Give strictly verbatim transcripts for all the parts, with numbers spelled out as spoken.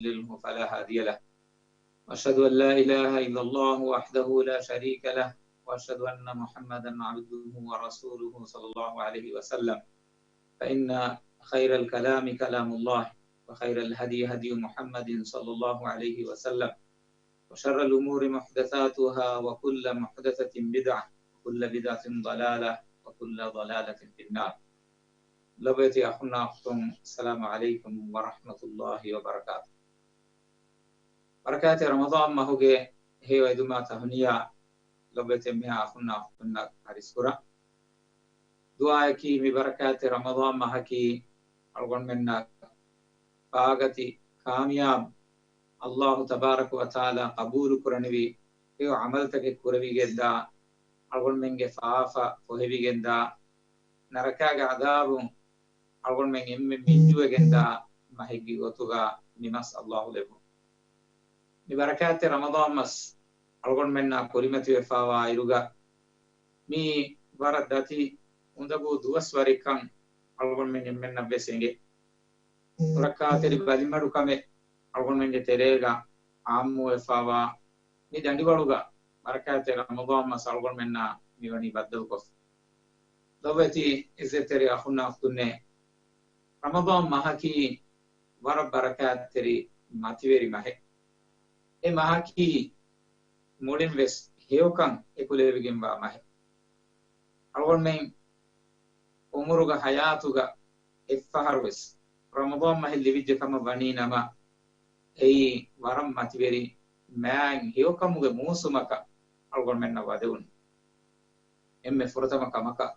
يضلله فلا هادي له. وأشهد أن لا إله إلا الله وحده لا شريك له، وأشهد أن محمدا عبده ورسوله صلى الله عليه وسلم. فإن خير الكلام كلام الله، وخير الهدي هدي محمد صلى الله عليه وسلم، وشر الأمور محدثاتها، وكل محدثة بدعة، وكل بدعة ضلالة، وكل ضلالة في النار. ލޮބުވެތި އަޚުންނާ އުޚްތުން، السلام عليكم ورحمة الله وبركاته. ބަރަކާތެއް ރަމަޟާން މަހުގެ ހެޔޮ އެދުމާ ތަހުނިޔާ ލޮބުވެތި އެންމެހާ އަޚުންނާ އުޚްތުންނަށް އަރިސްކުރަން. ދުޢާއަކީ މި ބަރަކާތްތެރި ރަމަޟާން މަހަކީ އަޅުގަނޑުމެންނަށް ބާގަތި ކާމިޔާބު، އައްލާހު ތަބާރަކަ ވަތަޢާލާ ޤަބޫލު ކުރަނިވި ހެޔޮ ޢަމަލުތަކެއް ކުރެވިގެންދާ، އަޅުގަނޑުމެންގެ ފާފަ ފޮހެވިގެންދާ، ނަރަކާގެ ޢަޛާބުން އަޅުގަނޑުމެން އެންމެން މިންޖުވެގެންދާ މަހެއްގެ ގޮތުގަ މި މަސް އައްލާހު ލެއްވުން. މި ބަރަކާތްތެރި ރަމަޟާން މަސް އަޅުގަނޑުމެންނާ ކުރިމަތިވެފާވާ އިރުގަ، މީ ވަރަށް ދަތި އުނދަގޫ ދުވަސްވަރެއްކަން އަޅުގަނޑުމެން އެންމެންނަށް ވެސް އެނގޭ. ބަރަކާތްތެރި ބަލިމަޑުކަމެއް އަޅުގަނޑުމެންގެ ތެރޭގަ ޢާއްމުވެފާވާ މި ދަނޑިވަޅުގަ ބަރަކާތްތެރި ރަމަޟާން މަސް އަޅުގަނޑުމެންނާ މިވަނީ ބައްދަލުކޮށްފަ. ލޮބުވެތި އިއްޒަތްތެރި އަޚުންނާ އުޚްތުންނޭ، ރަމަޟާން މަހަކީ ވަރަށް ބަރަކާތްތެރި މަތިވެރި މަހެއް. އެ މަހަކީ މުޅިން ވެސް ހެޔޮކަން އެކުލެވިގެންވާ މަހެއް. އަޅުގަނޑުމެން އުމުރުގަ ހަޔާތުގަ އެއްފަހަރު ވެސް ރަމަޟާން މަހެއް ލިބިއްޖެ ކަމަށް ވަނީ ނަމަ، އެއީ ވަރަށް މަތިވެރި މާތް ހެޔޮކަމުގެ މޫސުމަކަށް އަޅުގަނޑުމެންނަށް ވަދެވުނު އެންމެ ފުރަތަމަ ކަމަކަށް.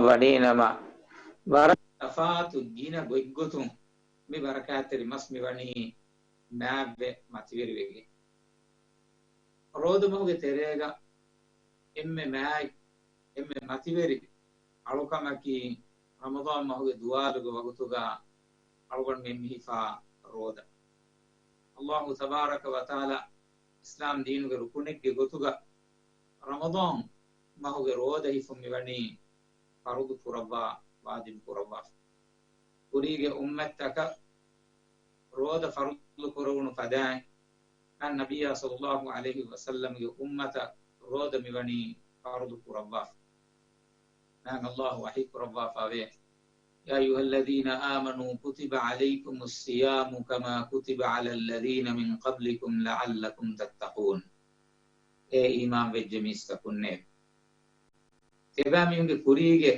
ވަނީ ނަމަ، ވަރަށް ތަފާތު ގިނަ ގޮތްގޮތުން މި ބަރަކާތްތެރި މަސް މިވަނީ މާތްވެ މަތިވެރިވެގެން. ރޯދަމަހުގެ ތެރޭގަ އެންމެ މާތް، އެންމެ މަތިވެރި އަޅުކަމަކީ، ރަމަޟާން މަހުގެ ދުވާލުގެ ވަގުތުގަ އަޅުގަނޑުމެން މި ހިފާ ރޯދަ. އައްލާހު ތަބާރަކަ ވަތަޢާލާ އިސްލާމް ދީނުގެ ރުކުނެއްގެ ގޮތުގަ ރަމަޟާން މަހުގެ ރޯދަ ހިފުން މިވަނީ ފަރުޟު ކުރައްވާ، ވާޖިބު ކުރައްވާފަ. ކުރީގެ އުއްމަތްތަކަށް ރޯދަ ފަރުޟު ކުރެވުނު ފަދައިން، ނަބިއްޔާ ޞައްލައްލާހު ޢަލައިހި ވަސައްލަމްގެ އުއްމަތަށް ރޯދަ މިވަނީ ފަރުޟު ކުރައްވާފަ. މާތް އައްލާހު ވަޙީ ކުރައްވާފައިވޭ، يا أيها الذين آمنوا كتب عليكم الصيام كما كتب على الذين من قبلكم لعلكم تتقون. އޭ އީމާން ވެއްޖެ މީސްތަކުންނޭ! ތިޔަބައިމީހުންގެ ކުރީގެ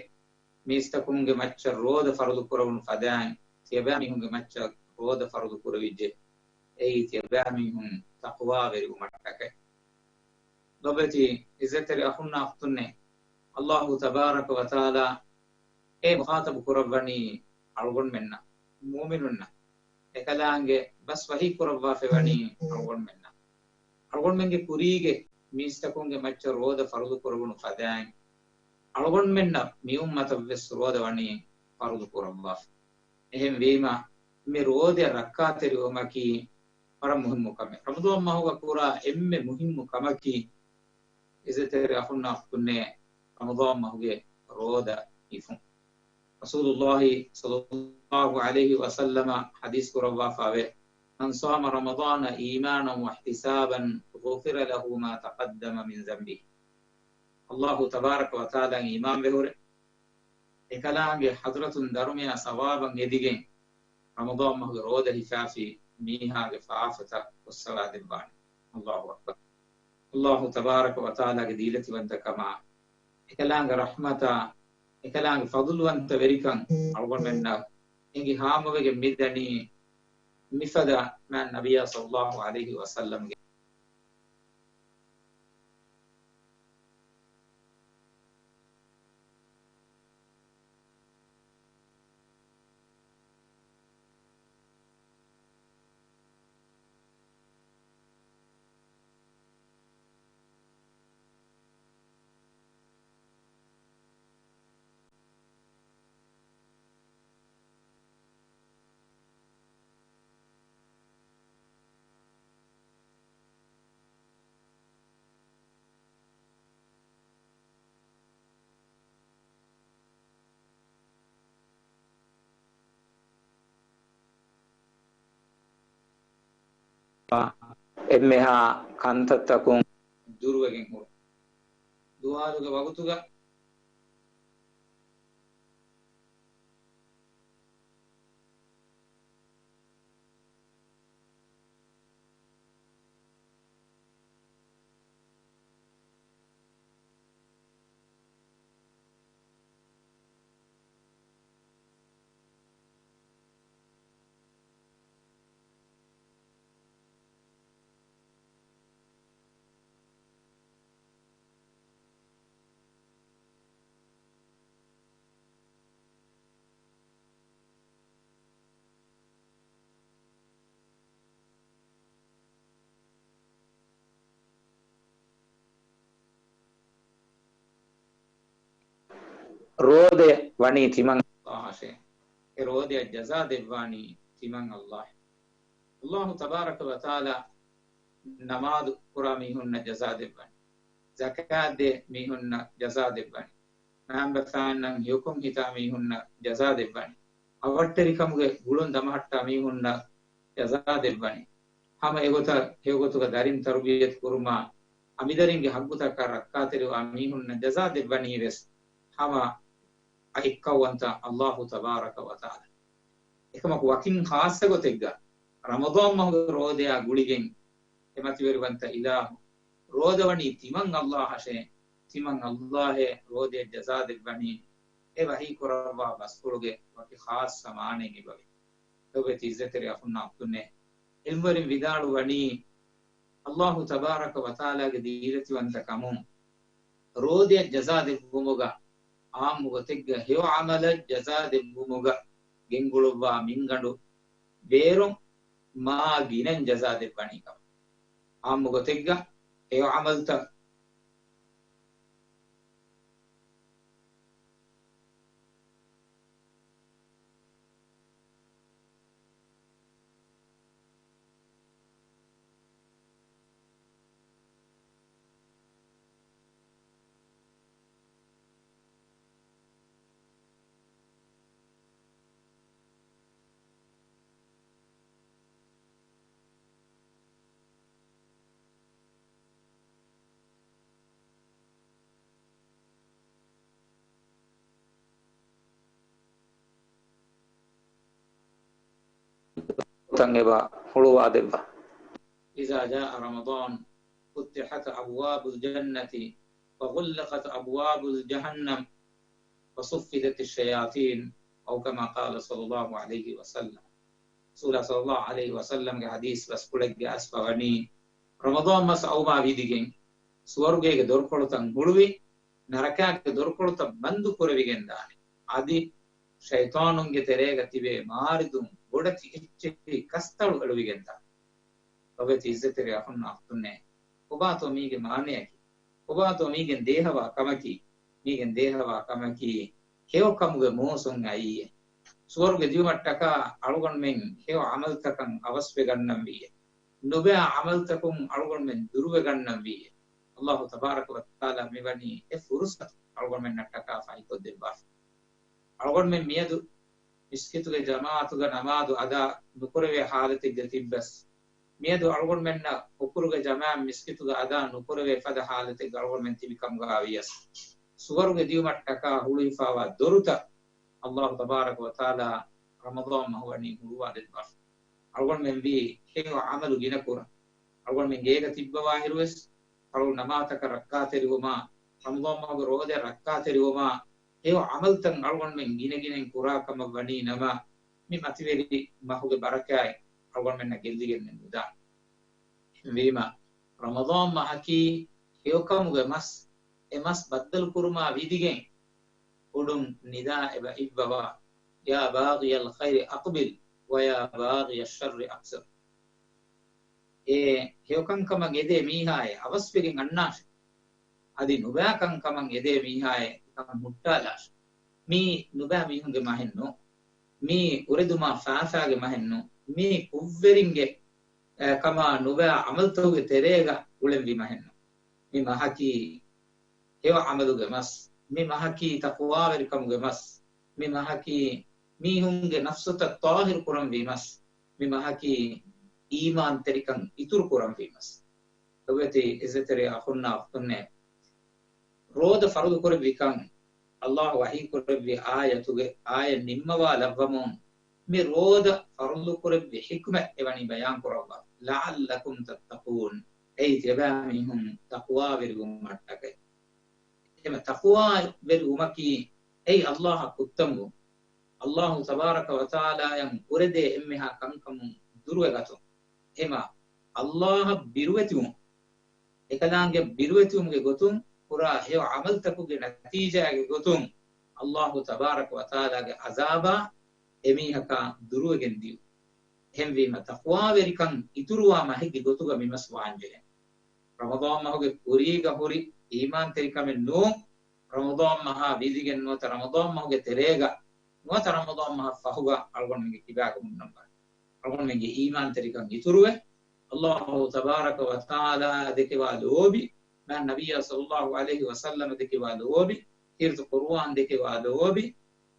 މީސްތަކުންގެ މައްޗަށް ރޯދަ ފަރުޟު ކުރެވުނު ފަދައިން، ތިޔަބައިމީހުންގެ މައްޗަށް ރޯދަ ފަރުޟު ކުރެވިއްޖެ. އެއީ ތިޔަބައިމީހުން ތަޤްވާވެރިވުމަށްޓަކައި. ލޮބުވެތި އިއްޒަތްތެރި އަޚުންނާ އުޚްތުންނޭ! އައްލާހު ތަބާރަކަ ވަތަޢާލާ އެ މުޚާޠަބު ކުރައްވަނީ އަޅުގަނޑުމެންނަށް، މުއުމިނުންނަށް. އެކަލާނގެ ބަސް ވަޙީ ކުރައްވާފައިވަނީ އަޅުގަނޑުމެންނަށް. އަޅުގަނޑުމެންގެ ކުރީގެ މީސްތަކުންގެ މައްޗަށް ރޯދަ ފަރުޟު ކުރެވުނު ފަދައިން، އަޅުގަނޑުމެންނަށް މި އުއްމަތަށް ވެސް ރޯދަ ވަނީ ފަރުޟު ކުރައްވާފަ. އެހެންވީމަ، މި ރޯދަޔަށް ރައްކާތެރިވުމަކީ ވަރަށް މުހިއްމު ކަމެއް. ރަމަޟާން މަހުގަ ކުރާ އެންމެ މުހިއްމު ކަމަކީ، އިއްޒަތްތެރި އަޚުންނާ އުޚްތުންނޭ، ރަމަޟާން މަހުގެ ރޯދަ ހިފުން. ރަސޫލުއްލާހި ޞައްލައްލާހު ޢަލައިހި ވަސައްލަމަ ޙަދީޘް ކުރައްވާފައިވޭ، من صام رمضان إيمانا واحتسابا غفر له ما تقدم من ذنبه. އައްލާހު ތަބާރަކަ ވަތަޢާލާއަށް އީމާންވެހުރެ، އެކަލާނގެ ޙަޟްރަތުން ދަރުމަޔާ ސަވާބަށް އެދިގެން، ރަމަޟާން މަހުގެ ރޯދަ ހިފާފި މީހާގެ ފާފަތައް ފުއްސަވާދެއްވާނެ. އައްލާހު އަކްބަރު. އައްލާހު ތަބާރަކަ ވަތަޢާލާގެ ދީލަތިވަންތަކަމާ، އެކަލާނގެ ރަޙްމަތާ، އެކަލާނގެ ފަޟުލުވަންތަ ވެރިކަން އަޅުގަނޑުމެންނަށް އެނގި ހާމަވެގެން މިދަނީ. މިފަދަ މާތް ނަބިއްޔާ ޞައްލައްލާހު ޢަލައިހި ވަސައްލަމްގެ އެންމެހާ ކަންތައްތަކުން ދުރުވެގެން ހުރުން. ދުވާލުގެ ވަގުތުގަ ރޯދަ ވަނީ ތިމަން އައްލާހަށޭ. އެ ރޯދައަށް ޖަޒާ ދެއްވާނީ ތިމަން އައްލާހެ. އައްލާހު ތަބާރަކަ ވަތަޢާލާ ނަމާދު ކުރާ މީހުންނަށް ޖަޒާ ދެއްވަނީ. ޒަކާތް ދޭ މީހުންނަށް ޖަޒާ ދެއްވަނީ. މައިންބަފައިންނަށް ހެޔޮކޮށް ހިތާ މީހުންނަށް ޖަޒާ ދެއްވަނީ. އަވަށްޓެރިކަމުގެ ގުޅުން ދަމަހައްޓާ މީހުންނަށް ޖަޒާ ދެއްވަނީ. ހަމަ އެގޮތަށް ހެޔޮގޮތުގަ ދަރިން ތަރުބިޔަތު ކުރުމާ، އަނބިދަރިންގެ ހައްގުތަކަށް ރައްކާތެރިވާ މީހުންނަށް ޖަޒާ ދެއްވަނީ ވެސް ހަމަ އައިއްކައުވަންތަ އައްލާހު ތަބާރަކަ ވަތަޢާލާ. އެކަމަކު ވަކިން ޚާއްޞަ ގޮތެއްގަ ރަމަޟާން މަހުގެ ރޯދަޔާ ގުޅިގެން އެ މަތިވެރިވަންތަ އިލާހު ރޯދަ ވަނީ ތިމަން އައްލާހަށޭ، ތިމަން އައްލާހޭ ރޯދަޔަށް ޖަޒާ ދެއްވަނީ، އެ ވަޙީ ކުރައްވާ ބަސްފުޅުގެ ވަކި ޚާއްޞަ މާނައެއް އެބަވޭ. ލޮބުވެތި ޢިއްޒަތްތެރި އަޚުންނާ އުޚްތުންނޭ، ޢިލްމުވެރިން ވިދާޅުވަނީ، އައްލާހު ތަބާރަކަ ވަތަޢާލާގެ ދީލަތިވަންތަކަމުން ރޯދަޔަށް ޖަޒާ ދެއްވުމުގަ ޢާއްމު ގޮތެއްގަ ހެޔޮ ޢަމަލަށް ޖަޒާ ދެއްވުމުގަ ގެންގުޅުއްވާ މިންގަނޑު ބޭރުން މާ ގިނައިން ޖަޒާ ދެއްވަނީ ކަމަށް. ޢާއްމު ގޮތެއްގަ ހެޔޮ ޢަމަލުތައް ތަން އެބަ ހުޅުވާދެއްވާ. إذا جاء رمضان فتحت أبواب الجنة وغلقت أبواب جهنم وصفدت الشياطين، أو كما قال صلى الله عليه وسلم. ރަސޫލާ ޞައްލައްލާހު ޢަލައިހި ވަސައްލަމްގެ ޙަދީޘް ބަސްފުޅެއްގަ އައިސްފަ ވަނީ، ރަމަޟާން މަސް އައުމާ ވިދިގެން، ސުވަރުގޭގެ ދޮރުކޮޅުތައް ހުޅުވި، ނަރަކާގެ ދޮރުކޮޅުތައް ބަންދު ކުރެވިގެން ދާނެ. އަދި ޝައިޠާނުންގެ ތެރޭގަ ތިބޭ މާރިދުން ބޮޑެތި އެއްޗެހި ކަސްތަޅު އެޅުވިގެން ދާނެ. ލޮބުވެތި ޢިއްޒަތްތެރި އަޚުންނާ އުޚްތުންނޭ، ކޮބާތޯ މީގެ މާނަޔަކީ؟ ކޮބާތޯ މީގެން ދޭހަވާ ކަމަކީ؟ މީގެން ދޭހަވާ ކަމަކީ، ހެޔޮކަމުގެ މޫސުން އައީއޭ. ސުވަރުގެ ދިއުމަށްޓަކާ އަޅުގަނޑުމެން ހެޔޮ ޢަމަލުތަކަށް އަވަސްވެގަންނަންވީއޭ. ނުބައި ޢަމަލުތަކުން އަޅުގަނޑުމެން ދުރުވެގަންނަންވީއޭ. އައްލާހު ތަބާރަކަ ވަތަޢާލާ މިވަނީ އެ ފުރުޞަތު އަޅުގަނޑުމެންނަށްޓަކާ ފަހިކޮށްދެއްވާފަ. އަޅުގަނޑުމެން މިއަދު މިސްކިތުގެ ޖަމާޢަތުގަ ނަމާދު އަދާ ނުކުރެވޭ ޙާލަތެއްގަ ތިއްބަސް، މިއަދު އަޅުގަނޑުމެންނަށް ހުކުރުގެ ޖަމާޢަތް މިސްކިތުގަ އަދާ ނުކުރެވޭ ފަދަ ޙާލަތެއްގަ އަޅުގަނޑުމެން ތިބި ކަމުގަ ވިޔަސް، ސުވަރުގެ ދިއުމަށްޓަކާ ހުޅުވިފާވާ ދޮރުތައް އައްލާހު ތަބާރަކަ ވަތަޢާލާ ރަމަޟާން މަހު ވަނީ ހުޅުވާދެއްވާފަ. އަޅުގަނޑުމެން ވީ ހެޔޮ ޢަމަލު ގިނަކުރަން. އަޅުގަނޑުމެން ގޭގަ ތިއްބަވާއިރުވެސް، ފަރުޟު ނަމާދުތަކަށް ރައްކާތެރިވުމާ، ރަމަޟާން މަހުގެ ރޯދަ ރައްކާތެރިވުމާ، ހެޔޮ ޢަމަލުތައް އަޅުގަނޑުމެން ގިނަގިނައިން ކުރާ ކަމަށް ވަނީ ނަމަ، މި މަތިވެރި މަހުގެ ބަރަކާތް، އަޅުގަނޑުމެންނަށް ގެއްލިގެން ނުދާނެ. އެހެންވީމަ، ރަމަޟާން މަހަކީ ހެޔޮކަމުގެ މަސް، އެ މަސް ބައްދަލުކުރުމާ ވިދިގެން، އުޑުން ނިދާ އެބަ އިއްވަވާ، يا باغي الخير أقبل ويا باغي الشر أقصر. އެ ހެޔޮކަންކަމަށް އެދޭ މީހާއޭ އަވަސްވެގެން އަންނާށެ. އަދި ނުބައިކަންކަމަށް އެދޭ މީހާއޭ އެކަން ހުއްޓާލާށެ. މީ ނުބައި މީހުންގެ މަހެއް ނޫން. މީ އުރެދުމާ ފާފާގެ މަހެއް ނޫން. މީ ކުށްވެރިންގެ، އެ، ކަމާ ނުބައި އަމަލުތަކުގެ ތެރޭގަ އުޅެންވި މަހެއް ނޫން. މި މަހަކީ ހެޔޮ އަމަލުގެ މަސް. މި މަހަކީ ތަޤްވާވެރިކަމުގެ މަސް. މި މަހަކީ މީހުންގެ ނަފްސުތައް ޠާހިރު ކުރަންވީ މަސް. މި މަހަކީ އީމާންތެރިކަން އިތުރު ކުރަންވީ މަސް. ލޮބުވެތި އިއްޒަތްތެރި އަޚުންނާ އުޚްތުންނޭ، ރޯދަ ފަރުޟު ކުރެއްވިކަން ﷲ ވަޙީ ކުރެއްވި އާޔަތުގެ އާޔަތް ނިންމަވާ ލައްވަމުން، މި ރޯދަ ފަރުޟު ކުރެއްވި ޙިކްމަތް އެވަނީ ބަޔާން ކުރައްވާ، لعلكم تتقون، އެއީ ތިޔަބައިމީހުން ތަޤްވާވެރިވުމަށްޓަކައި. އެމަ ތަޤްވާވެރިވުމަކީ އެއީ ﷲ އަށް ކުއްތަންވުން. ﷲ ތަބާރަކަ ވަތަޢާލާއަށް އުރެދޭ އެންމެހާ ކަންކަމުން ދުރުވެގަތުން. އެމަ ﷲ އަށް ބިރުވެތިވުން. އެކަލާނގެ ބިރުވެތިވުމުގެ ގޮތުން ކުރާ ހެޔޮ ޢަމަލުތަކުގެ ނަތީޖާގެ ގޮތުން ﷲ ތަބާރަކަ ވަތަޢާލާގެ ޢަޒާބާ އެމީހަކާ ދުރުވެގެން ދިޔުން. އެހެންވީމަ، ތަޤްވާވެރިކަން އިތުރުވާ މަހެއްގެ ގޮތުގަ މިމަސް ވާންޖެހޭ. ރަމަޟާން މަހުގެ ކުރީގަ ހުރި އީމާންތެރިކަމެއް ނޫން، ރަމަޟާން މަހާ ވިދިގެން ނުވަތަ ރަމަޟާން މަހުގެ ތެރޭގަ ނުވަތަ ރަމަޟާން މަހަށް ފަހުގަ އަޅުގަނޑުމެންގެ ކިބާގަ ހުންނަންވާނެ. އަޅުގަނޑުމެންގެ އީމާންތެރިކަން އިތުރުވެ، ﷲ ތަބާރަކަ ވަތަޢާލާއާ ދެކެވާ ލޯބި، މާތް ނަބިއްޔާ ޞައްލައްލާހު ޢަލައިހި ވަސައްލަމަ ދެކެވާ ލޯބި، ކީރިތި ޤުރުއާން ދެކެވާ ލޯބި،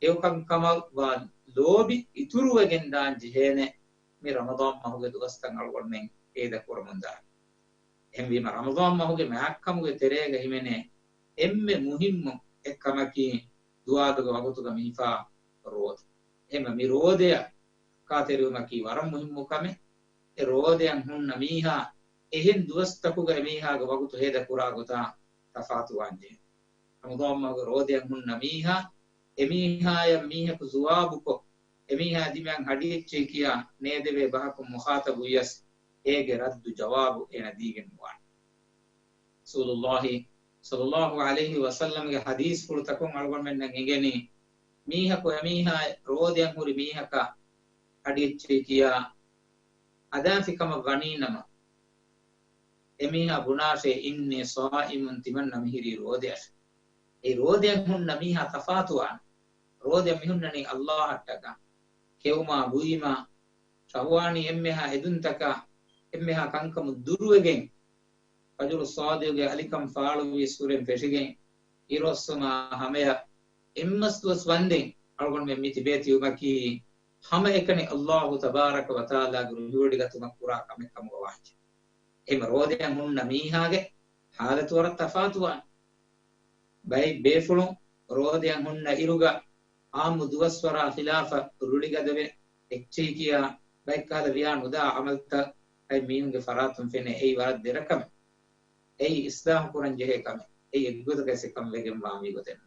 ހެޔޮކަންކަމަށް ވާ ލޯބި އިތުރުވެގެން ދާން ޖެހޭނެ މި ރަމަޟާން މަހުގެ ދުވަސްތައް އަޅުގަނޑުމެން ޤައިދަށް ކުރަމުންދާނެ. އެހެންވީމަ، ރަމަޟާން މަހުގެ މާތްކަމުގެ ތެރޭގަ ހިމެނޭ އެންމެ މުހިއްމު އެއްކަމަކީ، ދުވާލުގެ ވަގުތުގަ މިހިފާ ރޯދަ. އެހެންމަ މި ރޯދަޔަށް ކާތެރިވުމަކީ ވަރަށް މުހިއްމު ކަމެއް. އެ ރޯދަޔަށް ހުންނަ މީހާ އެހެން ދުވަސްތަކުގަ އެމީހާގެ ވަގުތު ހޭދަ ކުރާ ގޮތާ ތަފާތުވާންޖެހޭ. ރަމަޟާން މަހުގެ ރޯދަޔަށް ހުންނަ މީހާ، އެމީހާޔަށް މީހަކު ޖުވާބުކޮށް، އެމީހާ ދިމާއަށް ހަޑިއެއްޗެހި ކިޔާ ނޭދެވޭ ބަހަކުން މުޚާޠަބުވިޔަސް، އޭގެ ރައްދު ޖަވާބު އޭނަ ދީގެން ނުވާނެ. ރަސޫލުﷲ ޞައްލައްލާހު ޢަލައިހި ވަސައްލަމްގެ ޙަދީޘްފުޅުތަކުން އަޅުގަނޑުމެންނަށް އެނގެނީ، މީހަކު އެމީހާ ރޯދަޔަށް ހުރި މީހަކާ ހަޑިއެއްޗެހި ކިޔާ ހަދާފިކަމަށް ވަނީނަމަ، އެމީހާ ބުނާށޭ، "އިންނީ ޞާއިމުން"، ތިމަންނަ މިހިރީ ރޯދަޔަށް. އެ ރޯދަޔަށް ހުންނަ މީހާ ތަފާތުވާނެ. ރޯދަޔަށް މިހުންނަނީ ﷲ އަށްޓަކާ. ކެއުމާ ބުއިމާ، ޝަހުވާނީ އެންމެހާ އެދުންތަކާ، އެންމެހާ ކަންކަމުން ދުރުވެގެން، ފަޖުރު ޞާދިޤުގެ އަލިކަން ފާޅުވި ސުރެން ފެށިގެން، އިރުއޮއްސުމާ ހަމަޔަށް އެއްމަސް ދުވަސް ވަންދެން އަޅުގަނޑުމެން މި ތިބޭތިވުމަކީ، ހަމައެކަނި ﷲ ތަބާރަކަ ވަތަޢާލާގެ ރުހިވޮޑިގަތުމަށް ކުރާ ކަމެއް ކަމުގަ ވާންޖެ. އެހެން ރޯދަޔަށް ހުންނަ މީހާގެ ޙާލަތު ވަރަށް ތަފާތުވާނެ. ބައެއް ބޭފުޅުން ރޯދަޔަށް ހުންނަ އިރުގަ އާއްމު ދުވަސްވަރާ ޚިލާފަށް ރުޅިގަދަވެ އެއްޗެހި ކިޔާ ބައެއްކަހަލަ ވިޔާ ނުދާ ޢަމަލުތައް ބައެއް މީހުންގެ ފަރާތުން ފެނޭ. އެއީ ވަރަށް ދެރަ ކަމެއް. އެއީ އިޞްލާޙު ކުރަން ޖެހޭ ކަމެއް. އެއީ އެއްގޮތަކަށް އެކަން ވެގެންވާ މިގޮތެއް.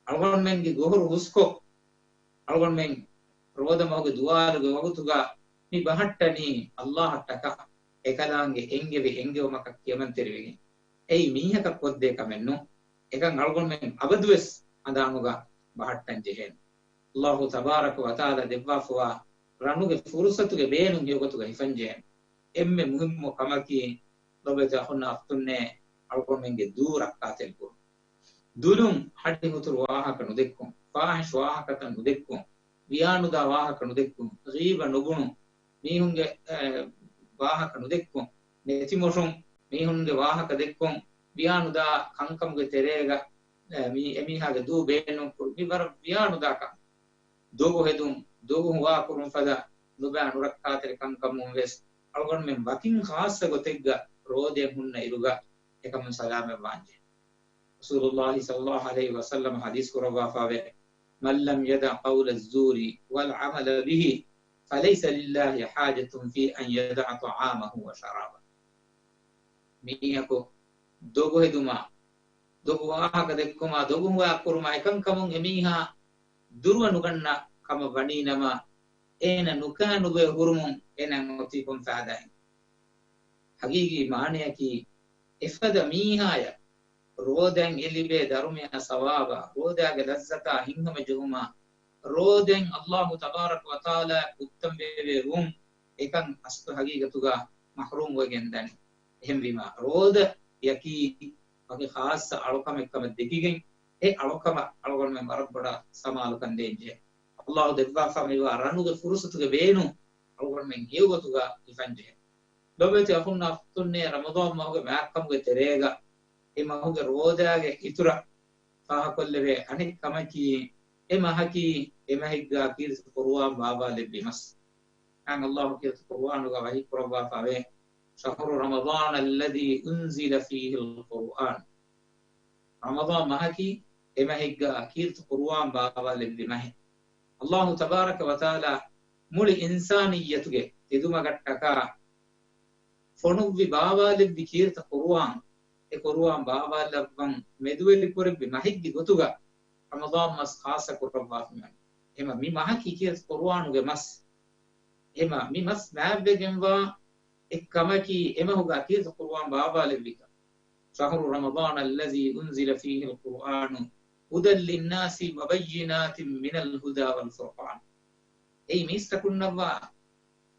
އަޅުގަނޑުމެންގެ ގޮހޮރު ހުސްކޮށް، އަޅުގަނޑުމެން ރޯދަ މަހުގެ ދުވާލުގެ ވަގުތުގަ މި ބަހައްޓަނީ ﷲ އަށްޓަކާ، އެކަލާނގެ އެންގެވި އެންގެވުމަކަށް ކިޔަމަންތެރިވެގެން. އެއީ މީހަކަށް ކޮށްދޭ ކަމެއް ނޫން. އެކަން އަޅުގަނޑުމެން އަބަދުވެސް ހަނދާނުގަ ބަހައްޓަން ޖެހޭނެ. ﷲ ތަބާރަކަ ވަތަޢާލާ ދެއްވާފަވާ ރަނުގެ ފުރުޞަތުގެ ބޭނުން ހެޔޮގޮތުގަ ހިފަންޖެހޭނެ. އެންމެ މުހިއްމު ކަމަކީ، ލޮބުވެތި އަޚުންނާ އުޚްތުންނޭ، އަޅުގަނޑުމެންގެ ދޫ ރައްކާތެރިކުރުން. ދުލުން ހަޑިހުތުރު ވާހަކަ ނުދެއްކުން، ފާޙިޝް ވާހަކަތައް ނުދެއްކުން، ވިޔާނުދާ ވާހަކަ ނުދެއްކުން، ޣީބަ ނުބުނުން، މީހުންގެ، އެ، ވާހަކަ ނުދެއްކުން، ނެތިމޮށުން މީހުންގެ ވާހަކަ ދެއްކުން، ވިޔާނުދާ ކަންކަމުގެ ތެރޭގަ، އެ، މީ، އެމީހާގެ ދޫ ބޭނުން ކުރުން، މި ވަރަށް ވިޔާނުދާ ކަން. ދޮގު ހެދުން، ދޮގު ހުވާކުރުން ފަދަ ނުބައި ނުރައްކާތެރި ކަންކަމުން ވެސް އަޅުގަނޑުމެން ވަކިން ޚާއްޞަ ގޮތެއްގަ ރޯދައެއް ހުންނަ އިރުގަ އެކަމުން ސަލާމަތްވާންޖެ. ރަސޫލުﷲ ޞައްލަﷲ ޢަލައިހި ވަސައްލަމަ ޙަދީޘް ކުރައްވާފަވޭ، من لم يدع قول الزور والعمل به فليس لله حاجة في أن يدع طعامه وشرابه. މީހަކު ދޮގު ހެދުމާ، ދޮގު ވާހަކަ ދެއްކުމާ، ދޮގު ހުވާ ކުރުމާ އެކަންކަމުން އެމީހާ ދުރުވެ ނުގަންނަ ކަމަށް ވަނީ ނަމަ، އޭނަ ނުކާ ނުބޮއެ ހުރުމުން އޭނަ އޮތީ ކޮން ފައިދާއެއް؟ ހަގީގީ މާނަޔަކީ، އެފަދަ މީހާޔަށް ރޯދައިން އެ ލިބޭ ދަރުމަޔާ ސަވާބާ، ރޯދާގެ ލައްޒަތާ ހިތްހަމަޖެހުމާ، ރޯދައިން އައްލާހު ތަބާރަކަ ވަތަޢާލާ ކުއްތަން ވެވޭ ވުން، އެކަން އަސްލު ހަގީގަތުގަ މަޙްރޫމް ވެގެން ދަނީ. އެހެންވީމާ، ރޯދަޔަކީ ވަކި ޚާއްޞަ އަޅުކަމެއް ކަމަށް ދެކިގެން، އެ އަޅުކަމަށް އަޅުގަނޑުމެން ވަރަށް ބޮޑަށް ސަމާލުކަން ދޭންޖެހޭ. އައްލާހު ދެއްވާފަ މިވާ ރަނުގެ ފުރުޞަތުގެ ބޭނުން އަޅުގަނޑުމެން ހެޔޮގޮތުގަ ހިފަންޖެހޭ. ލޮބުވެތި އަޚުންނާ އުޚްތުންނޭ، ރަމަޟާން މަހުގެ މާތްކަމުގެ ތެރޭގަ އެ މަހުގެ ރޯދާގެ އިތުރަށް ފާހަކޮށްލެވޭ އަނެއް ކަމަކީ، އެ މަހަކީ އެ މަހެއްގަ ކީރިތި ޤުރުއާން ބާވާލެއްވި މަސް. އާނ އައްލާހު ކީރިތި ޤުރުއާނުގަ ވަޙީ ކުރައްވާފަވޭ، شهر رمضان الذي أنزل فيه القرآن. ރަމަޟާން މަހަކީ އެ މަހެއްގަ ކީރިތި ޤުރުއާން ބާވާލެއްވި މަހެއް. އައްލާހު ތަބާރަކަ ވަތަޢާލާ މުޅި އިންސާނިއްޔަތުގެ ތެދުމަގަށްޓަކާ ފޮނުއްވި ބާވާލެއްވި ކީރިތި ޤުރުއާން، އެ ޤުރުއާން ބާވާލައްވަން މެދުވެރިކުރެއްވި މަހެއްގެ ގޮތުގަ ރަމަޟާން މަސް ޚާއްޞަ ކުރައްވާފަ މިވަނީ. އެމަ މި މަހަކީ ކީރިތި ޤުރުއާނުގެ މަސް. އެމަ މި މަސް މާތްވެގެންވާ އެއްކަމަކީ، އެމަހުގަ ކީރިތި ޤުރުއާން ބާވާލެއްވިކަން. شهر رمضان الذي أنزل فيه القرآن هدى للناس وبينات من الهدى والفرقان. އެއީ މީސްތަކުންނަށްވާ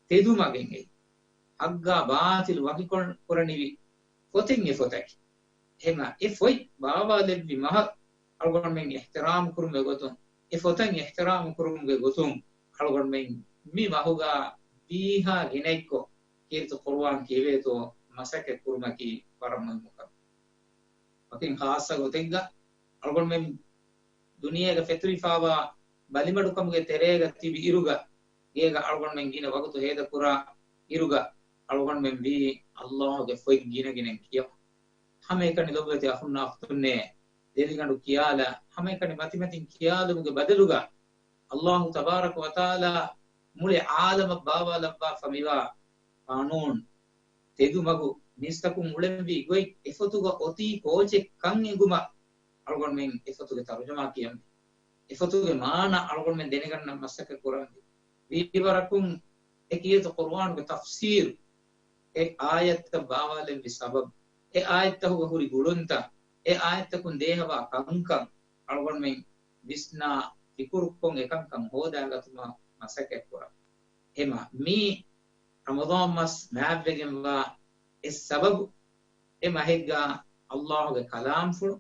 ތެދުމަގެއް އެއީ. ޙައްޤާ ބާޠިލު ވަކިކޮށް ކުރަނިވި ފޮތެއް އެ ފޮތަކީ. އެހެމަ އެ ފޮތް ބާވާލެއްވި މަހަށް އަޅުގަނޑުމެން އިޙްތިރާމް ކުރުމުގެ ގޮތުން، އެ ފޮތަށް އިޙްތިރާމް ކުރުމުގެ ގޮތުން އަޅުގަނޑުމެން މި މަހުގަ ވީހާ ގިނައެއްކޮށް ކީރިތި ޤުރުއާން ކިޔެވޭތޯ މަސައްކަތް ކުރުމަކީ ވަރަށް މުހިއްމު ކަމެއް. ވަކިން ޚާއްޞަ ގޮތެއްގަ އަޅުގަނޑުމެން ދުނިޔޭގަ ފެތުރިފާވާ ބަލިމަޑުކަމުގެ ތެރޭގަ ތިބި އިރުގަ، ގޭގަ އަޅުގަނޑުމެން ގިނަ ވަގުތު ހޭދަކުރާ އިރުގަ، އަޅުގަނޑުމެން ވީ އައްލާހުގެ ފޮތް ގިނަގިނައިން ކިޔަމުން. ހަމައެކަނި ލޮބުވެތި އަޚުންނާ އުޚްތުންނޭ، ދެރިގަނޑު ކިޔާލާ، ހަމައެކަނި މަތިމަތިން ކިޔާލުމުގެ ބަދަލުގަ، އައްލާހު ތަބާރަކަ ވަތަޢާލާ މުޅި ޢާލަމަށް ބާވާލައްވާފަ މިވާ ޤާނޫނު، ތެދުމަގު މީސްތަކުން އުޅެންވީ ގޮތް، އެފޮތުގަ އޮތީ ކޯޗެއް ކަން އެނގުމަށް އަޅުގަނޑުމެން އެފޮތުގެ ތަރުޖަމާ ކިޔަންވީ. އެފޮތުގެ މާނަ އަޅުގަނޑުމެން ދެނެގަންނަން މަސައްކަތް ކުރަންވީ. ވީވަރަކުން އެ ކީރިތި ޤުރުއާނުގެ ތަފްސީރު، އެ އާޔަތްތައް ބާވާލެއްވި ސަބަބު، އެ އާޔަތްތަކުގަ ހުރި ގުޅުންތައް، އެ އާޔަތްތަކުން ދޭހަވާ ކަންކަން އަޅުގަނޑުމެން ވިސްނާ ފިކުރުކޮށް އެކަންކަން ހޯދާގަތުމަށް މަސައްކަތް ކުރަން. އެހެމަ މީ ރަމަޟާން މަސް މާތްވެގެންވާ އެ ސަބަބު، އެ މަހެއްގަ އައްލާހުގެ ކަލާމްފުޅު،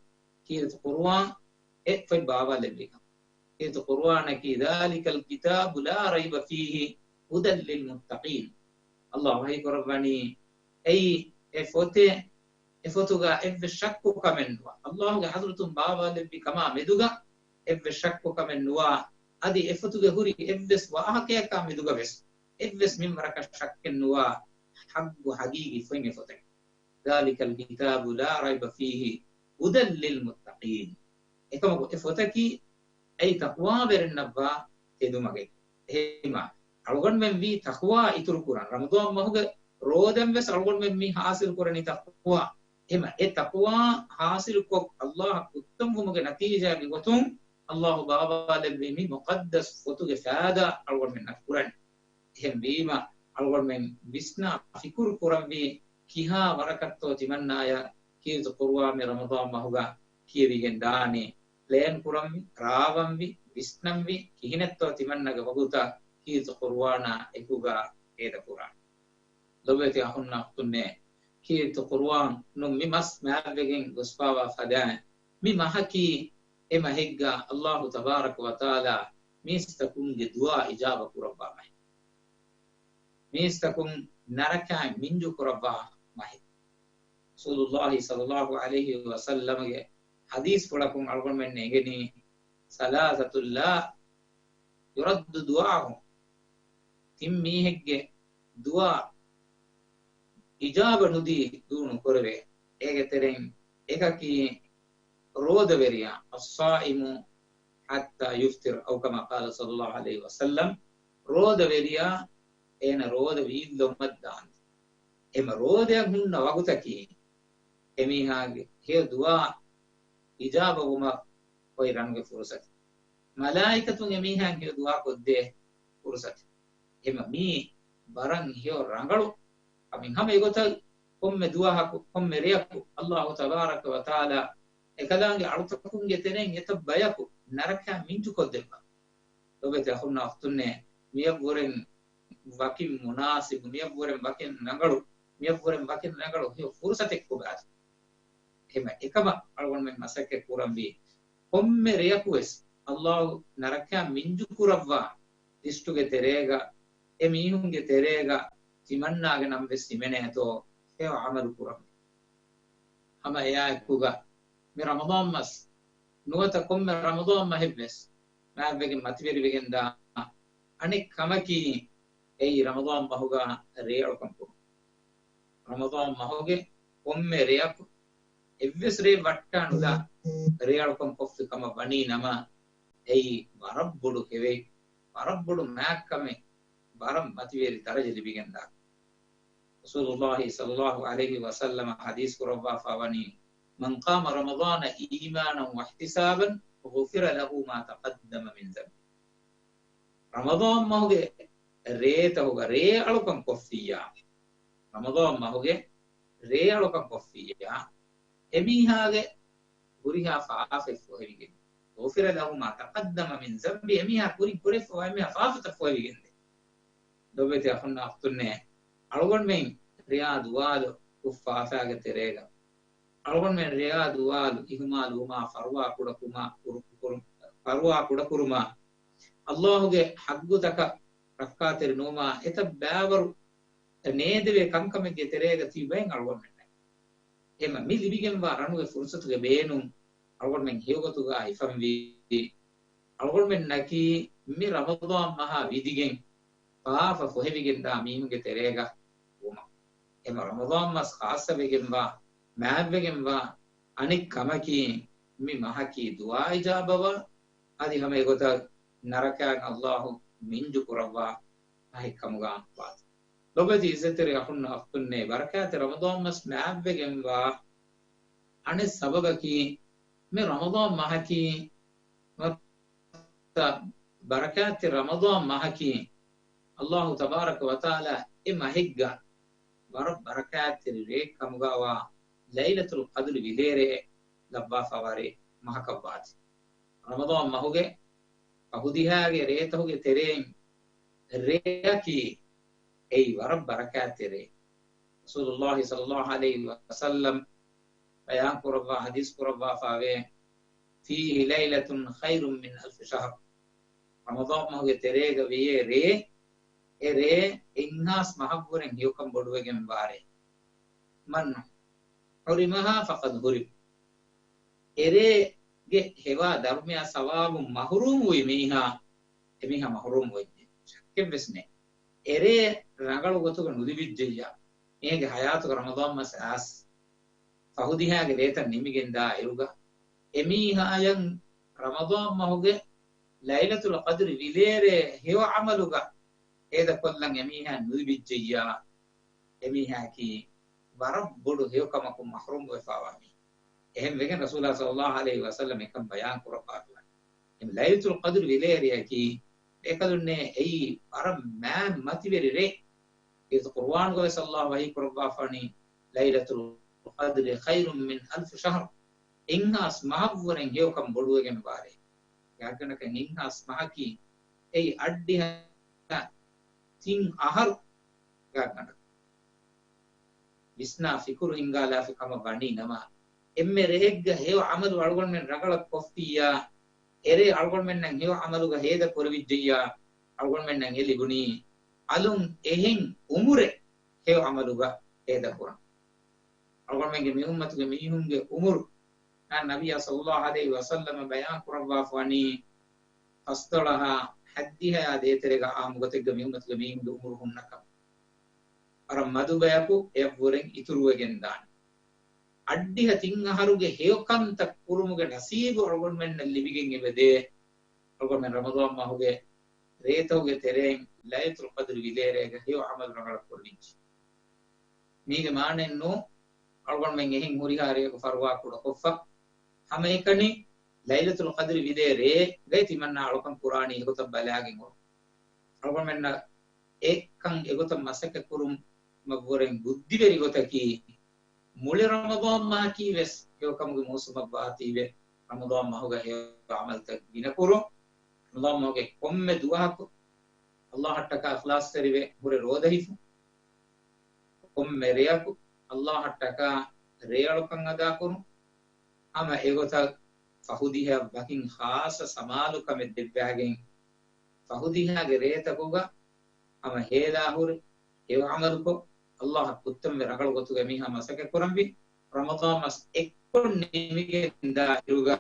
ކީރިތި ޤުރުއާން އެ ފޮތް ބާވާލެއްވިކަން. ކީރިތި ޤުރުއާނަކީ ذلك الكتاب لا ريب فيه هدى للمتقين. އައްލާހު ވަޙީ ކުރައްވަނީ، އެއީ އެ ފޮތެއް، އެ ފޮތުގަ އެއްވެސް ޝައްކު ކަމެއް ނުވާ. އައްލާހުގެ ޙަޟްރަތުން ބާވާލެއްވި ކަމާ މެދުގަ އެއްވެސް ޝައްކު ކަމެއް ނުވާ. އަދި އެ ފޮތުގެ ހުރި އެއްވެސް ވާހަކަޔަކާ މެދުގަ ވެސް އެއްވެސް މިންވަރަކަށް ޝައްކެއް ނުވާ، ޙައްޤު ޙަޤީޤީ ފޮތް އެ ފޮތަކީ. ذلك الكتاب لا ريب فيه هدى للمتقين. އެކަމަކު އެ ފޮތަކީ އެއީ ތަޤްވާވެރިންނަށްވާ ތެދުމަގެއް. އެހެމަ އަޅުގަނޑުމެން ވީ ތަޤްވާ އިތުރު ކުރަން. ރަމަޟާން މަހުގެ ރޯދަން ވެސް އަޅުގަނޑުމެން މި ޙާޞިލު ކުރަނީ ތަޤްވާ. އެހެމަ އެ ތަޤްވާ ޙާޞިލުކޮށް، އައްލާހަށް ކުއްތަންވުމުގެ ނަތީޖާގެ ގޮތުން، އައްލާހު ބާވާލެއްވި މި މުޤައްދަސް ފޮތުގެ ފައިދާ އަޅުގަނޑުމެންނަށް ކުރަން. އެހެންވީމަ، އަޅުގަނޑުމެން ވިސްނާ ފިކުރު ކުރަންވީ، ކިހާ ވަރަކަށްތޯ ތިމަންނާޔަށް ކީރިތި ޤުރުއާން މި ރަމަޟާން މަހުގަ ކިޔެވިގެން ދާނީ؟ ޕްލޭން ކުރަންވީ، ރާވަންވީ، ވިސްނަންވީ، ކިހިނެއްތޯ ތިމަންނަގެ ވަގުތަށް ކީރިތި ޤުރުއާނާ އެކުގަ ހޭދަކުރާނީ. ލޮބުވެތި އަޚުންނާ އުޚްތުންނޭ، ކީރިތި ޤުރުއާނުން މި މަސް މާތްވެގެން ގޮސްފާވާ ފަދައިން، މި މަހަކީ އެ މަހެއްގަ އައްލާހު ތަބާރަކަ ވަތަޢާލާ މީސްތަކުންގެ ދުޢާ އިޖާބަ ކުރައްވާ މަހެއް. މީސްތަކުން ނަރަކައިން މިންޖު ކުރައްވާ މަހެއް. ރަސޫލުﷲ ޞައްލަﷲ ޢަލައިހި ވަސައްލަމަގެ ޙަދީޘްފުޅަކުން އަޅުގަނޑުމެން އެނގެނީ، ثلاثة لا يرد دعاؤهم. ތިން މީހެއްގެ ދުޢާ އިޖާބަ ނުދީ ދޫ ނުކުރެވޭ. އޭގެ ތެރެއިން އެކަކީ ރޯދަވެރިޔާ، الصائم حتى يفطر، أو كما قال صلى الله عليه وسلم، ރޯދަވެރިޔާ އޭނަ ރޯދަ ވީއްލޮމަށް ދާންދެން. އެމަ ރޯދައަށް ހުންނަ ވަގުތަކީ، އެމީހާގެ ހެޔޮ ދުޢާ އިޖާބަވުމަށް އޮތް ރަނުގެ ފުރުޞަތެއް. މަލާއިކަތުން އެމީހާއަށް ހެޔޮ ދުޢާ ކޮށްދޭ ފުރުޞަތެއް. އެމަ މީ ވަރަށް ހެޔޮ ރަނގަޅު ކަމެއް. ހަމަ އެގޮތަށް ކޮންމެ ދުވަހަކު، ކޮންމެ ރެޔަކު އައްލާހު ތަބާރަކަ ވަތަޢާލާ އެކަލާނގެ އަޅުތަކުންގެ ތެރެއިން އެތައް ބަޔަކު ނަރަކައިން މިންޖުކޮށްދެއްވާ. ލޮބެތި އަޚުންނާ އުޚްތުންނޭ، މިޔަށްވުރެން ވަކިން މުނާސިބު، މިޔަށްވުރެން ވަކިން ރަނގަޅު، މިޔަށްވުރެން ވަކިން ރަނގަޅު ހެޔޮ ފުރުސަތެއް ކޮބާތޯ؟ އެހެމަ އެކަމަށް އަޅުގަނޑުމެން މަސައްކަތް ކުރަންވީ. ކޮންމެ ރެޔަކުވެސް އައްލާހު ނަރަކައިން މިންޖު ކުރައްވާ ލިސްޓުގެ ތެރޭގަ، އެ މީހުންގެ ތެރޭގަ ތިމަންނާގެ ނަން ވެސް ހިމެނޭތޯ ހެޔޮ ޢަމަލު ކުރަންވީ. ހަމަ އެއާއެކުގަ މި ރަމަޟާން މަސް ނުވަތަ ކޮންމެ ރަމަޟާން މަހެއްވެސް މާތްވެގެން މަތިވެރިވެގެންދާ އަނެއް ކަމަކީ، އެއީ ރަމަޟާން މަހުގަ ރޭއަޅުކަން ކުރުން. ރަމަޟާން މަހުގެ ކޮންމެ ރެޔަކު އެއްވެސް ރެއެއް ވައްޓާ ނުލާ ރޭއަޅުކަން ކޮށްފި ކަމަށް ވަނީ ނަމަ، އެއީ ވަރަށް ބޮޑު ކެވެއް، ވަރަށް ބޮޑު މާތްކަމެއް، ވަރަށް މަތިވެރި ދަރަޖަ ލިބިގެންދާ. ރަސޫލުﷲ ޞައްލަﷲ ޢަލައިހި ވަސައްލަމަ ޙަދީޘް ކުރައްވާފަ ވަނީ، "من قام رمضان إيمانا واحتسابا غفر له ما تقدم من ذنبه." ރަމަޟާން މަހުގެ ރޭތަހުގަ ރޭއަޅުކަން ކޮށްފިއްޔާ، ރަމަޟާން މަހުގެ ރޭއަޅުކަން ކޮށްފިއްޔާ، އެމީހާގެ ހުރިހާ ފާފަތް ފޮހެވިގެން، غفر له ما تقدم من ذنبه، އެމީހާ ކުރިން ކުރެފަވާ އެމީހާ ފާފަތައް ފޮހެވިގެންދޭ. ލޮބެތި އަޚުންނާ އުޚްތުންނޭ، އަޅުގަނޑުމެން ރެޔާ ދުވާލު ކުށްފާފާގެ ތެރޭގަ، އަޅުގަނޑުމެން ރެޔާ ދުވާލު އިހުމާލުވުމާ، ފަރުވާ ކުޑަކުރުމާ، ކުރު-، ކުރު-، ފަރުވާ ކުޑަކުރުމާ، އައްލާހުގެ ޙައްޤުތަކަށް ރައްކާތެރި ނުވުމާ، އެތައް ބައިވަރު ނޭދެވޭ ކަންކަމެއްގެ ތެރޭގަ ތިބައިން އަޅުގަނޑުމެންނަށް. އެމަ މި ލިބިގެންވާ ރަނުގެ ފުރުސަތުގެ ބޭނުން އަޅުގަނޑުމެން ހެޔޮގޮތުގަ ހިފަންވީ. އަޅުގަނޑުމެންނަކީ މި ރަމަޟާން މަހާ ވިދިގެން ފާފަ ފޮހެވިގެންދާ މީހުންގެ ތެރޭގަ ވުމަށް. އެމަ ރަމަޟާން މަސް ޚާއްޞަވެގެންވާ، މާތްވެގެންވާ އަނެއް ކަމަކީ، މި މަހަކީ ދުޢާ އިޖާބަވާ، އަދި ހަމަ އެގޮތަށް ނަރަކައިން އައްލާހު މިންޖު ކުރައްވާ މަހެއް ކަމުގަ ވާތީ. ލޮބެތި އިއްޒަތްތެރި އަޚުންނާ އުޚްތުންނޭ، ބަރަކާތްތެރި ރަމަޟާން މަސް މާތްވެގެންވާ އަނެއް ސަބަބަކީ، މި ރަމަޟާން މަހަކީ، ނުވަތަ ބަރަކާތްތެރި ރަމަޟާން މަހަކީ، އައްލާހު ތަބާރަކަ ވަތަޢާލާ އެ މަހެއްގަ ވަރަށް ބަރަކާތްތެރި ރެއެއް ކަމުގަވާ ލައިލަތުލް ޤަދްރި ވިލޭރޭ ލައްވާފަވާ ރޭ މަހަކަށްވާތީ. ރަމަޟާން މަހުގެ ފަހުދިހާގެ ރޭތަހުގެ ތެރެއިން ރެއަކީ އެއީ ވަރަށް ބަރަކާތްތެރި. ރަސޫލުﷲ ޞައްލަﷲ ޢަލައިހި ވަސައްލަމް ބަޔާން ކުރައްވާ، ޙަދީޘް ކުރައްވާފަވޭ، "فيه ليلة خير من ألف شهر." ރަމަޟާން މަހުގެ ތެރޭގަ ވެޔޭ ރޭ، އެ ރޭ އެއްހާސް މަހަށްވުރެން ހެޔޮކަން ބޮޑުވެގެން ވާ ރޭ. "من حرمها فقد حرم." އެރޭގެ ހެވާ ދަރުމަޔާ ސަވާބުން މަޙްރޫމް ވީ މީހާ، އެމީހާ މަޙްރޫމް ވެއްޖެ. ޝައްކެއްވެސް ނެތް. އެރޭ ރަނގަޅު ގޮތުގަ ނުލިބިއްޖެއްޔާ، މީހެއްގެ ޙަޔާތުގަ ރަމަޟާން މަސް އައިސް ފަހުދިހާގެ ރޭތައް ނިމިގެންދާ އިރުގަ، އެމީހާޔަށް ރަމަޟާން މަހުގެ ލައިލަތުލް ޤަދްރި ވިލޭރޭ ހެޔޮ ޢަމަލުގަ ހޭދަކޮށްލަން އެމީހާ ނުލިބިއްޖެއްޔާ، އެމީހާއަކީ ވަރަށް ބޮޑު ހެޔޮކަމަކުން މަޙްރޫމްވެފަވާ މީހެއް. އެހެންވެގެން ރަސޫލާ ޞައްލަﷲ ޢަލައިހި ވަސައްލަމް އެކަން ބަޔާން ކުރައްވާފަވަނީ. އެ ލައިލަތުލް ޤަދްރި ވިލޭރެއަކީ އެކަލުންނޭ އެއީ ވަރަށް މާތް މަތިވެރި ރޭ. އެ ޤުރުއާނުގަވެސް ﷲ ވަޙީ ކުރައްވާފަވަނީ، "ليلة القدر خير من ألف شهر." އެއްހާސް މަހަށްވުރެން ހެޔޮކަން ބޮޑުވެގެންވާ ރޭ. ގާތްގަނޑަކަށް އެއްހާސް މަހަކީ އެއީ އަށްޑިހަ ތިން އަހަރު ގާތްގަނޑަކަށް. ވިސްނާ ފިކުރު ހިންގާލާފި ކަމަށް ވަނީ ނަމަ، އެންމެ ރެއެއްގަ ހެޔޮ ޢަމަލު އަޅުގަނޑުމެން ރަނގަޅަށް ކޮށްފިއްޔާ، އެރޭ އަޅުގަނޑުމެންނަށް ހެޔޮ ޢަމަލުގަ ހޭދަ ކުރެވިއްޖެއްޔާ، އަޅުގަނޑުމެންނަށް އެ ލިބުނީ އަލުން އެހެން ޢުމުރެއް ހެޔޮ ޢަމަލުގަ ހޭދަ ކުރަން. އަޅުގަނޑުމެންގެ މި އުއްމަތުގެ މީހުންގެ ޢުމުރު، ނަބިއްޔާ ޞައްލަﷲ ޢަލައިހި ވަސައްލަމަ ބަޔާން ކުރައްވާފަވަނީ، ފަސްދޮޅަހާ ހަތްދިހަޔާ ދޭތެރޭގަ ޢާއްމު ގޮތެއްގަ މި އުއްމަތުގެ މީހުންގެ ޢުމުރު ހުންނަކަމަށް. ވަރަށް މަދު ބަޔަކު އެއަށްވުރެން އިތުރުވެގެން ދާނެ. އަށްޑިހަ ތިން އަހަރުގެ ހެޔޮކަންތައް ކުރުމުގެ ނަސީބު އަޅުގަނޑުމެންނަށް ލިބިގެން އެބަދޭ، އަޅުގަނޑުމެން ރަމަޟާން މަހުގެ ރޭތަކުގެ ތެރެއިން ލައިލަތުލް ޤަދްރި ވިލޭރޭގަ ހެޔޮ ޢަމަލު ރަނގަޅަށް ކުރެވިއްޖެ. މީގެ މާނައެއްނު، އަޅުގަނޑުމެން އެހެން ހުރިހާ ރެޔަކު ފަރުވާ ކުޑަކޮށްފަ، ހަމައެކަނި ލައިލަތުލް ޤަދްރި ވިލޭ ރޭގައި ތިމަންނާ އަޅުކަން ކުރާނީ އެގޮތަށް ބަލާގެން އޮތް. އަޅުގަނޑުމެންނަށް އެކަން އެގޮތަށް މަސައްކަތް ކުރުމަށްވުރެން ބުއްދިވެރި ގޮތަކީ، މުޅި ރަމަޟާން މަހަކީ ވެސް ހެޔޮކަމުގެ މޫސުމަށް ވާތީވެ، ރަމަޟާން މަހުގަ ހެޔޮ ޢަމަލުތައް ގިނަ ކުރުން. ރަމަޟާން މަހުގެ ކޮންމެ ދުވަހަކު ﷲ އަށްޓަކާ އިޚްލާޞްތެރިވެ ހުރެ ރޯދަ ހިފުން. ކޮންމެ ރެޔަކު ﷲ އަށްޓަކާ ރޭއަޅުކަން އަދާކުރުން. ހަމަ އެގޮތަށް ފަހުދިހަ ވަކިން ޚާއްޞަ ސަމާލުކަމެއް ދެއްވާގެން، ފަހުދިހާގެ ރޭތަކުގަ ހަމަ ހޭލާ ހުރެ ހެޔޮ ޢަމަލުކޮށް، ﷲ އަށް ކުއްތަންވެ ރަނގަޅު ގޮތުގަ މީހާ މަސައްކަތް ކުރަންވީ. ރަމަޟާން މަސް އެއްކޮށް ނިމިގެން ދާ އިރުގަ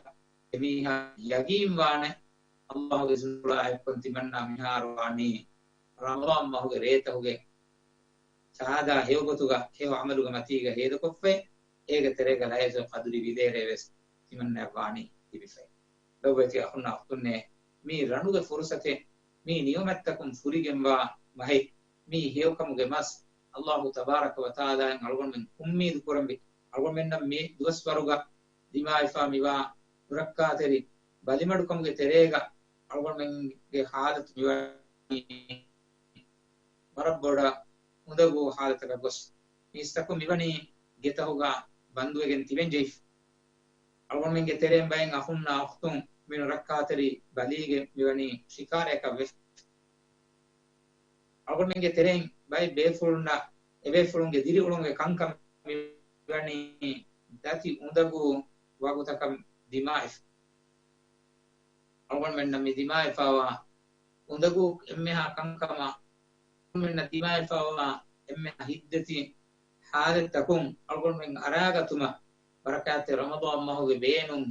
އެމީހާ ޔަގީން ވާނެ، ﷲގެ އިޒުނުފުޅާ އެއްކޮށް ތިމަންނާ މިހާރު ވާނީ ރަމަޟާން މަހުގެ ރޭތަކުގެ ސާދާ ހެޔޮ ގޮތުގަ ހެޔޮ ޢަމަލުގެ މަތީގަ ހޭދަކޮށްފައި، އޭގެ ތެރޭގަ ލައިލަތުލް ޤަދުރި ވިލޭރޭ ވެސް ތިމަންނައަށް ވާނީ ލިބިފައި. ލޮބުވެތި އަޚުންނާ އުޚްތުންނޭ، މީ ރަނުގެ ފުރުޞަތެއް، މީ ނިޢުމަތްތަކުން ފުރިގެންވާ މަހެއް. މީ ހެޔޮކަމުގެ މަސް. ﷲ ތަބާރަކަ ވަތަޢާލާއިން އަޅުގަނޑުމެން އުއްމީދު ކުރަންވީ، އަޅުގަނޑުމެންނަށް މި ދުވަސްވަރުގަ ދިމާވެފާ މިވާ ނުރައްކާތެރި ބަލިމަޑުކަމުގެ ތެރޭގަ އަޅުގަނޑުމެންގެ ޙާލަތު މިވަނީ ވަރަށް ބޮޑަށް އުނދަގޫ ޙާލަތަކަށް ގޮސް، މީސްތަކުން މިވަނީ ގެތަހުގަ ބަންދުވެގެން ތިބެން ޖެހިފަ. އަޅުގަނޑުމެންގެ ތެރެއިން ބައެއް އަޚުންނާ އުޚްތުން މި ނުރައްކާތެރި ބަލީގެ މިވަނީ ޝިކާރަޔަކަށް ވެފަ. އަޅުގަނޑުމެންގެ ތެރެއިން ބައެއް ބޭފުޅުންނަށް އެބޭފުޅުންގެ ދިރިއުޅުމުގެ ކަންކަން މިވަނީ ދަތި އުނދަގޫ ވަގުތަކަށް ދިމާވެފަ. އަޅުގަނޑުމެންނަށް މި ދިމާވެފަވާ އުނދަގޫ އެންމެހާ ކަންކަމަށް، އަޅުގަނޑުމެންނަށް ދިމާވެފަވާ އެންމެހާ ހިތްދަތި ޙާލަތްތަކުން އަޅުގަނޑުމެން އަރާގަތުމަށް ބަރަކާތްތެރި ރަމަޟާން މަހުގެ ބޭނުން